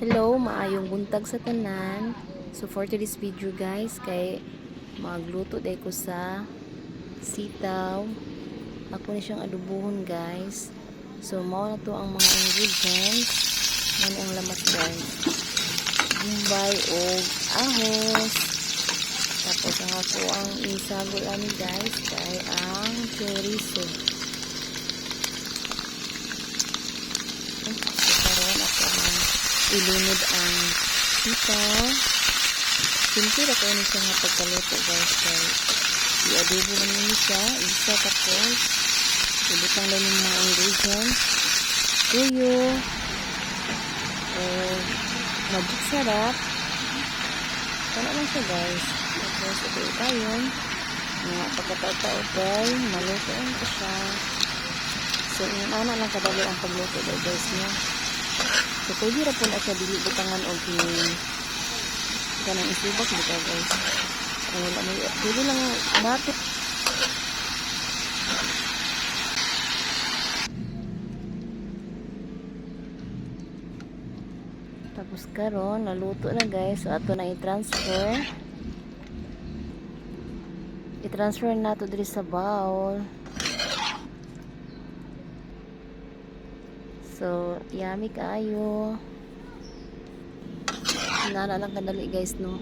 Hello, maayong buntag sa tanan. So for today's video, guys, kay magluto day ko sa sitaw. Ako ni siyang adobohon, guys. So mao na to ang mga ingredients. Mao ni ang lamat, guys. Bombay og ahos. Tapos ang ako ang isagol ani, guys, kay ang chorizo. So karon ako ang ilunod ang sitaw. Simple ra kaayo ni siya nga pagkaluto, guys, kay i-adobo lang ni siya, isa, tapos ibutang lang yung mga ingredients, tuyo o Magic Sarap. Wala lang siya, guys. Tapos ito itayon nga pagkatao-tao kay maluto ko siya. So ingon ana lang kadali ang pagluto day, guys, no? So pwede ra po na siya dili butangan og kining kanang isubak bitaw, guys. Kung wala mo, pwede lang bato. Tapos karon naluto na, guys. So ato na i-transfer. I-transfer na to diri sa bowl. So yummy kaayo. Nana lang kadali, guys, no?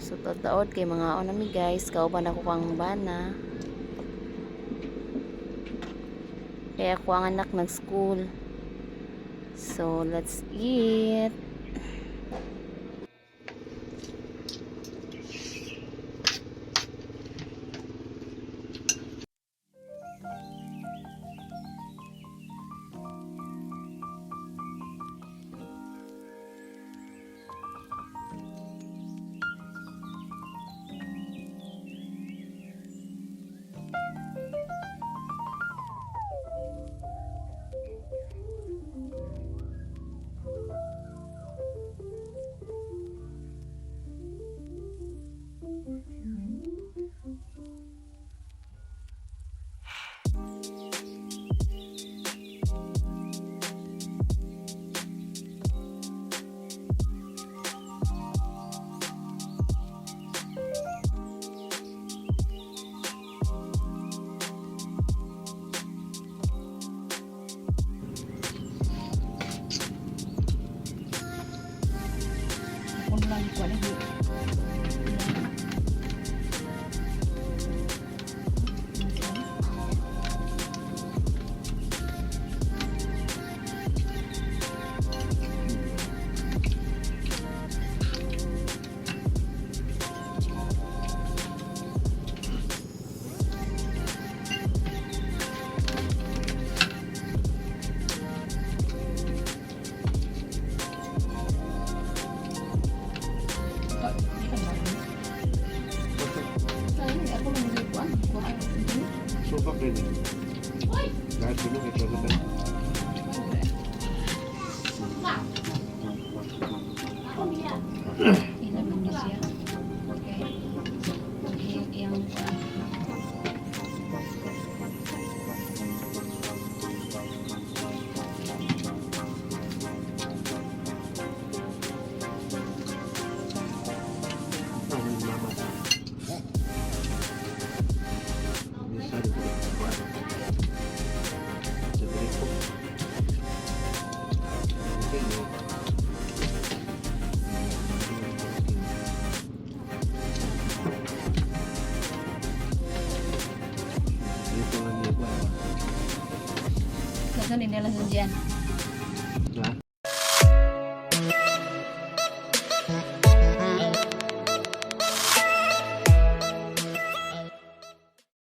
So tataod kay mga mi, guys, kauban ako kang bana. Kaya ako ang anak nag-school. So let's eat. Kung lang ko lagi. Ay, ako man hindi ko ah. Kuha. Subak rin eh. Lahat bilog ito na. Ilaman niya siya. Okay. Iyang kuan. Ang mama. Minsan, sa gripo. Okay, eh. Dito lang niya ba? Kasi nila sa diyan.